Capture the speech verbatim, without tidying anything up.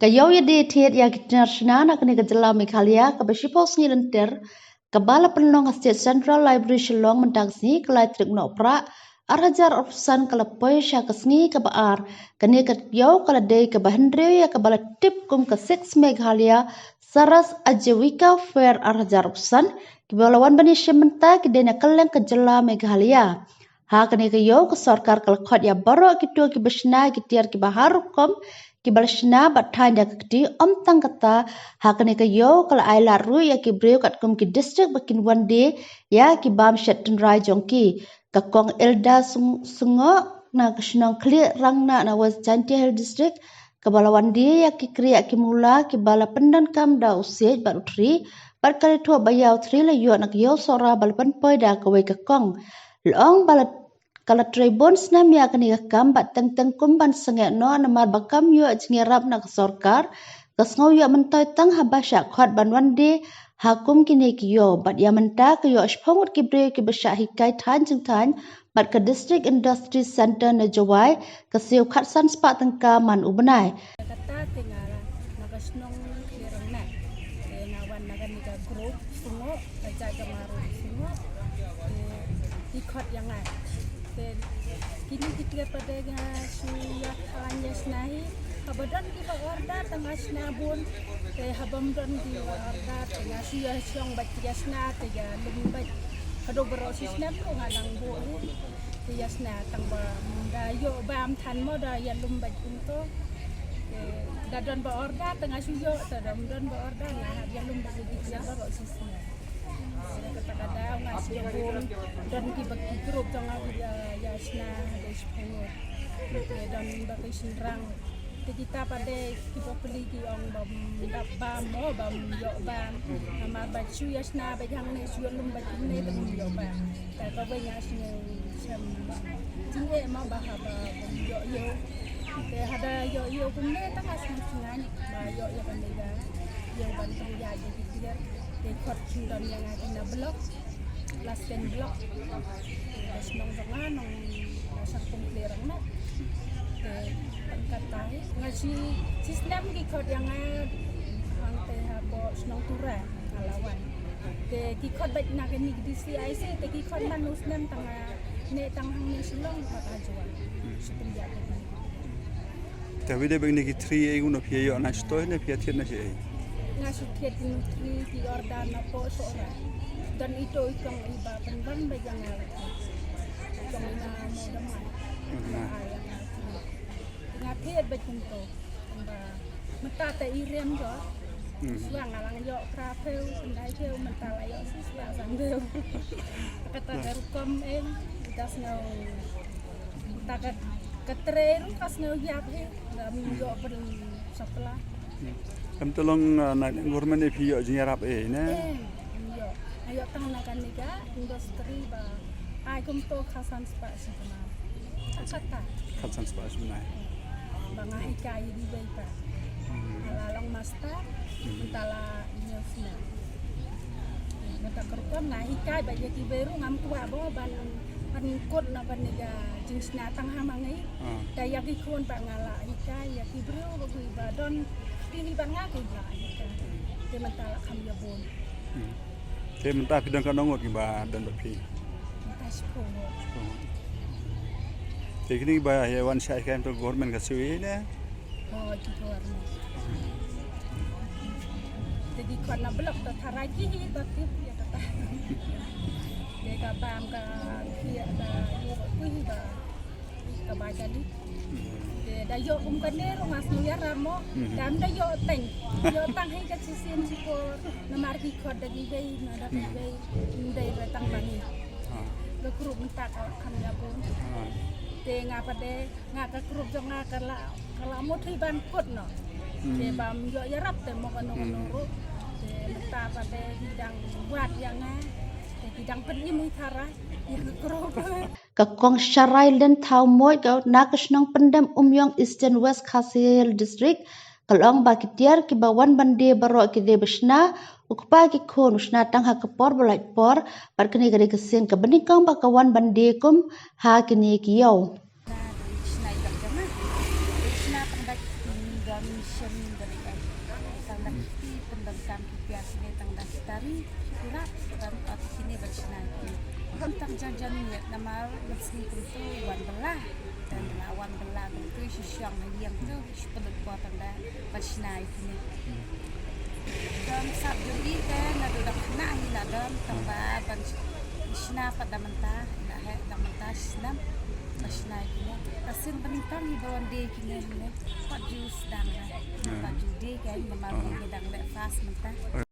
Ka ïew ïadie thied ïa ki tnat shna na kane ka jylla Meghalaya kaba shiphew sngi lynter, kaba la pynlong ha State Central Library Shillong mynta ka sngi, ka lai tarik Nohprah ar hajar arphew san, ka la poi sha ka sngi kaba ar. Kane ka ïew ka la dei kaba hynriew ïa kaba la tip kum ka Six Meghalaya Saras Ajeevika Fair ar hajar arphew san, kiba la wan ban ïashim bynta ki dei na kylleng ka jylla Meghalaya. Ha kane ka ïew ka sorkar ka la khot ïa baroh kito kiba shna ki tiar kiba har rukom, kiba la shna bad thaiñ da ka kti. Ym tang kata, ha kane ka ïew ka la ai lad ruh ïa ki briew katkum ki district ba kin wan die ïa ki bam shet tynrai jong ki. Ka Kong Elda Sung-, Sungoh na ka shnong Khlieh Rangna na West Jaintia Hills District, kaba la wan die ïa ki kriah ki mula kiba la pyndonkam da u siej bad u thri, bad ka la ïathuh ba ïa u thri la ïoh na ka ïew Sohra ba la pynpoi da kawei ka kong. La ong ba la, ka la trei bun snem ïa kane ka kam bad teng teng kum ban sangeh noh namar ba kam ïoh jingïarap na ka sorkar. Ka sngew ïoh myntoi tang haba shah khot ban wan die ha kum kine ki ïew, bad ïa mynta ka ïoh shiphew ngut ki briew kiba shah hikai thaiñ jingthaiñ, bad ka District Industry Centre na Jowai ka siew khatsan spah tyngka man u bnai. Kata te nga la na ka shnong Khlieh Rangna. Te nga wan na kane ka group Sungoh, ka jait ka Maro Sungoh. Te ki khot ïa nga. Te kine ki tiar pat de nga shu ïa khlaiñ ïa shna hi. Haba don kiba order tang nga shna bun. Te haba ym don kiba order tang nga shu ïa shong bad ïa shna te ïa lum bad. Haduh baroh shisnem ruh nga dang buh hi. Te ïa shna tang ba da ïoh bam than mo da ïa lum bad kumto. Te da don ba order tang nga shu ïoh, te da ym don ba order nga hap ïa lum bad ïa ki tiar baroh shisnem. Te kata ka daw nga shu ïa bun, don kiba ki group tang nga ïa, ïa shna da shiphew ngut. Te don ba ki shynrang. Te kita pat de kiba plie ki ong bam dap bam mo bam ïoh bam. Namar ba shu ïa shna ba hangne shu ïa lum ba hangne te bam ïoh bam. Te kawei nga sngew shem jingeh mo ba haba bam ïoh ïew. Te haba ïoh ïew kumne te nga sngew jingngeit ba ïoh ïa kane ka ïew ban pynïaid ïa ki tiar. Te khot shu don ïa nga ki na block. Last ten block. Te shnong jong nga nong na Shangpung Khlieh Rangna. Te pynkat tai nga shi shisnem ki khot ïa nga hangte hapoh shnong Tura nga la wan. Te ki khot bad na kane ka D C I C te ki khot man u snem tang nga ne tang hangne Shillong pat ha Jowai. Shu pynïaid ïa kine. Te wi de bek ne ki thri ei uno phi ïoh na shtoi ne phi thied na shi ei. Nga shu thied ki thri ki order na poh Sohra. Don ito i kong i ba pynban ba ïa nga. I kong i na mo da mai. Nga thied ba kumto. Ba mynta te i rem jo. Shuwa nga lang ïoh phra phew, pyndai phew, mynta la ïoh shi spah san phew. Kata ka rukom em, da sngew. Ta ka, ka trei ruh ka sngew ïap hi, da ym ïoh pyn supply. Em te long, ah, na government e phi ïoh jingïarap e ne? Em, em ïoh. Nga ïoh tang na kane ka industry ba ai kumto khatsan spah shi bnai. Kata. Khatsan spah shi bnai. Ba nga hikai ïa kiwei pat. Nga la long master, mynta la ïa sna. Mynta ka rukom nga hikai ba ïa kiwei ruh ngam kwah ba ban, ban kut na ban ïa jingsna tang ha ma ngi. Da ïa ki khun ba nga la hikai, ïa ki briew ba ki ba don kti hi ba nga ki la hikai. Te mynta la kham ïa bun. Te mynta phi don katno ngut kiba don bad phi? Mynta shiphew ngut. Te kine kiba ïa wan shah hikai mynta government ka siew ïa ne? Oh, ki government. Te ki khot na block to tharai ki hi ba tip ïa kata. Te ka bam ka khia ka ïoh ku hi ba ka bai ka li. Te da ïoh kum kane ruh nga sngew ïarap mo. Da ym da ïoh tang. Ïoh tang hi ka shisien shipor. Namar ki khot da kiwei na da kiwei. Ym dei ba tang ba ngi. Ka group mynta ka kham ïa bun. Te nga pat de nga ka group jong nga ka la, ka la mut hi ban kut noh. Te bam ïoh ïarap te mo kano kano ruh. Te mynta pat de ki dang wad ïa nga. Te ki dang pynim hi tharai ïa ka group. Ka Kong Sharailin Thawmoit ka na ka shnong Pyndem Umïong, Eastern West Khasi Hills District, ka la ong ba ki tiar kiba wan ban die baroh ki dei ba shna, u kpa ki khun u shna tang ha ka por ba lait por, bad kane ka dei ka sien kaba nyngkong ba ka wan ban die kum ha kine ki ïew. Shna i lok jong nga. Shna tang ba ki don sien ba dei Tang da ki kti pyndonkam ki pia kine tang da ki tari ki pura ban ot kine ban shna ïa kine. Tang jan jan miet namar mynsngi kumtu wan bylla. Tang da wan bylla kumtu shu shong ha ïing tu shu pynlut bor tang da ban shna ïa kine. Don sap jong i te naduh da khynnah hi la don tang ba ban shna pat da mynta hi la heh da mynta snem ban shna ïa kine. Ta sien ba nyngkong hi ba wan die kine ne. Pat ju sdang ha. Pat ju die kan namar ba ngi dang leh fast mynta.